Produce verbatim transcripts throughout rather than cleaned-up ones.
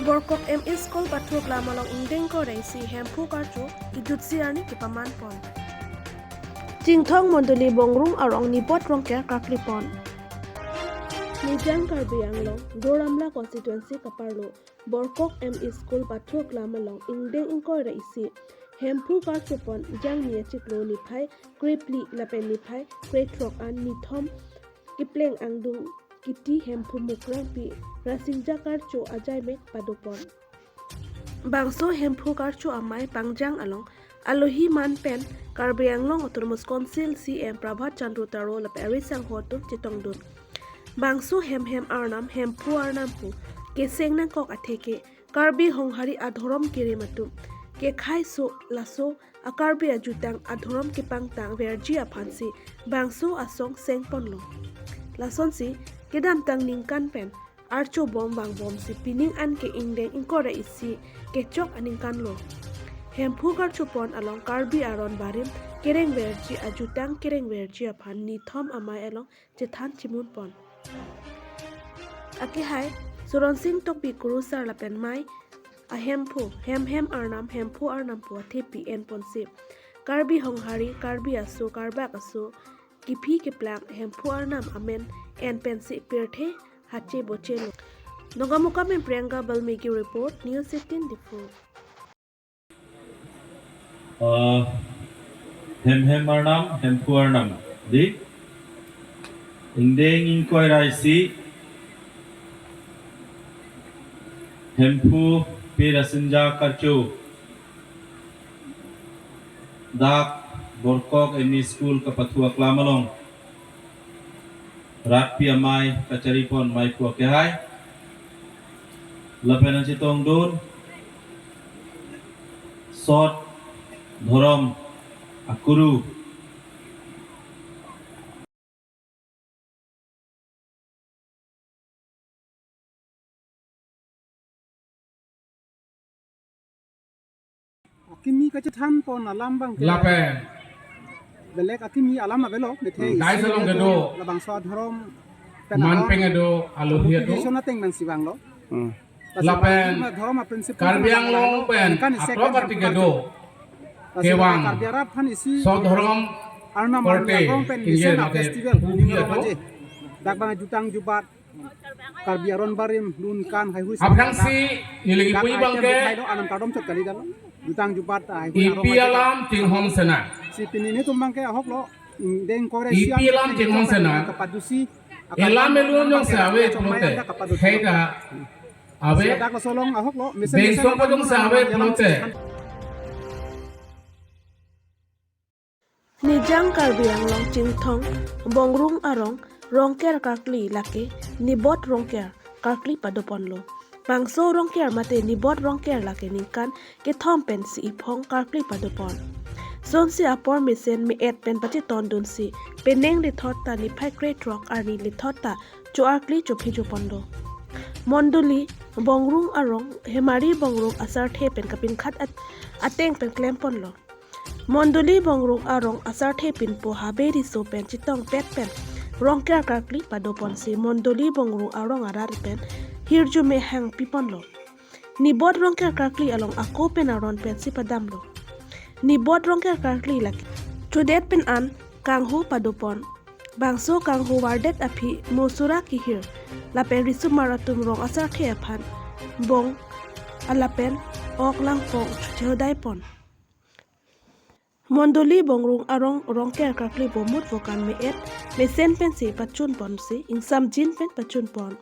Borkok M E School pathu aklam along ingdeng ingkoi ra isi Hemphu karcho idutsi arni kepaman pon. Chinthong Mondoli Bongrung arong Nibot Rongker karkli pon. Nijang Karbi Anglong, Duar Amla constituency kaparlo Borkok M E School pathu aklam along ingdeng ingkoi ra isi Hemphu karcho pon Jangmi achiklo niphai krephli lapen niphai krethrok an nithom kepleng angdung kiti Hemphu Mukrangpi Rasinja karcho ajaimek pado pon. Bangso Hemphu karcho amei pangjang along alohi man pen Karbi Anglong Autonomous Council C E M Prabhat Chandra Taro lapen ari sangho atum chetongdun. Bangso Hemhem Arnam, Hemphu Arnam pu keseng nangkok atheke Karbi Honghari adhorom kerim atum kekhaiso laso a-Karbi ajutang adhorom kepangtang verji aphansi bangso asong seng ponlo. Lasonsi kedamtang ningkan pen archo bom vangbomsi pining an ke ingdeng ingkoi ra isi kechok aningkan lo. Hemphu karcho pon along Karbi aron barim kereng verji, ajutang kereng verji aphan nithom amei along chethan chimun pon. Akehai Suronsing Tokbi Kurusar lapen mei ahemphu Hemhem Arnam, Hemphu Arnam pu athepi en ponsi Karbi Honghari, Karbi aso, Karbak aso kephi keplang Hemphu Arnam amen en pensi pirthe hache boche lo. Nongkamuka pen Priyanka Balmiki report, News eighteen Diphu. Ah, Hemhem Arnam, Hemphu Arnam. Di? Ingdeng ingkoi ra isi Hemphu P Rasinja karcho dak Borkok M E School kapathu aklam along rat pi amei kachari pon meiphu akehai. Lapen an chetongdun sot dhorom akuru. Akimi kachethan pon alam abang ke. Lapen belek akimi alam avelo, methei. Dai salong kedo. Labangso adhorom Man peng kedo alohi atum. Constitution ateng nangsi vanglo. Hmm. Lapen Karbi Anglong pen atok arti kedo kevang. Sot dhorom korte ingje mate phupi atum. Dak bang jutang jubat Karbi aron barim dun kan haihui. Aphrangsi neli kipu abang ke. Anam kardom chot kali dalo. Jutang jubat haihui. Ipi alam chinghon sena. Si pini netum abang ke ahok lo. Ingdeng ingkoi ra isi. Ipi alam chinghon sena. Kapadusi. Elam elun jongsi ave pulote. Hei ta ave. Dak solong ahok lo. Mesen Beng song pa jongsi ave pulote. Nijang Karbi Anglong Chinthong Bongrung arong Rongker karkli lake Nibot Rongker karkli pado ponlo. Bangso Rongker mate Nibot Rongker lake ningkan kethom pensi iphong karkli pado pon. Sonsi apor mesen me-et pen pachetondunsi penang lethot ta niphai krethrok arni lethot ta cho-arkli chophijo ponlo. Mondoli Bongrung arong Hemari Bongrung asarthe pen kapinkhat at-, ateng pen klem ponlo. Mondoli Bongrung arong asarthe pinpo Habe Riso pen chetongpet pen Rongker karkli pado ponsi Mondoli Bongrung arong arat pen hirjume hangpi ponlo. Nibot Rongker karkli along ako pen aron pensi padamlo. Nibot Rongker karkli lake chodet pen an kanghu pado pon. Bangso kanghu vardet aphi mo sura kehir lapen risomar atum rong asarthe aphan bong alapen ok langpong chothe hodai pon. Mondoli Bongrung arong Rongker karkli bomut vokan me-et mesen pensi pachun ponsi ingsamjin pen pachun pon.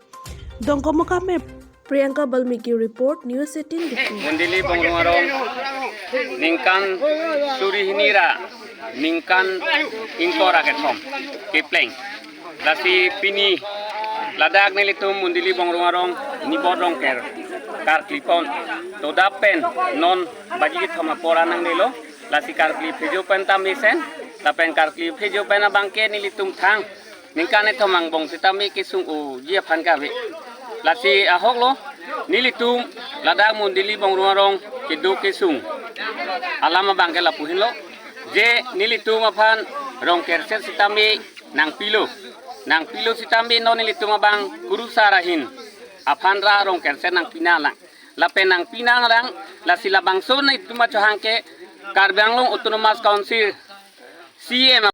Dongkomoka me Priyanka Balmiki report, News eighteen Diphu. Mondoli Bongrung arong ningkan suri hini ra ningkan ingkoi ra kethom kepleng. Lasi pini ladak nelitum Mondoli Bongrung arong Nibot Rongker karkli pon. Todap pen non baji kethom apor an nangdelo. Lasi karkli phejo pen ta mesen, lapen karkli phejo pen abangke nelitum thang ningkan kethom angbong sitame kesung-oji aphan kave. Lasi ahok lo, nelitum ladak Mondoli Bongrung arong kedo kesung alam abangke lapu henlo, je nelitum aphan Rongker set sitame nangpilo. Nangpilo sitame non nelitum abang kurusar ahin aphan ra Rongker set nangpi nanglang. Lapen nangpi nanglang, lasi labangso nelitum achohang ke Karbi Anglong Autonomous Council C E M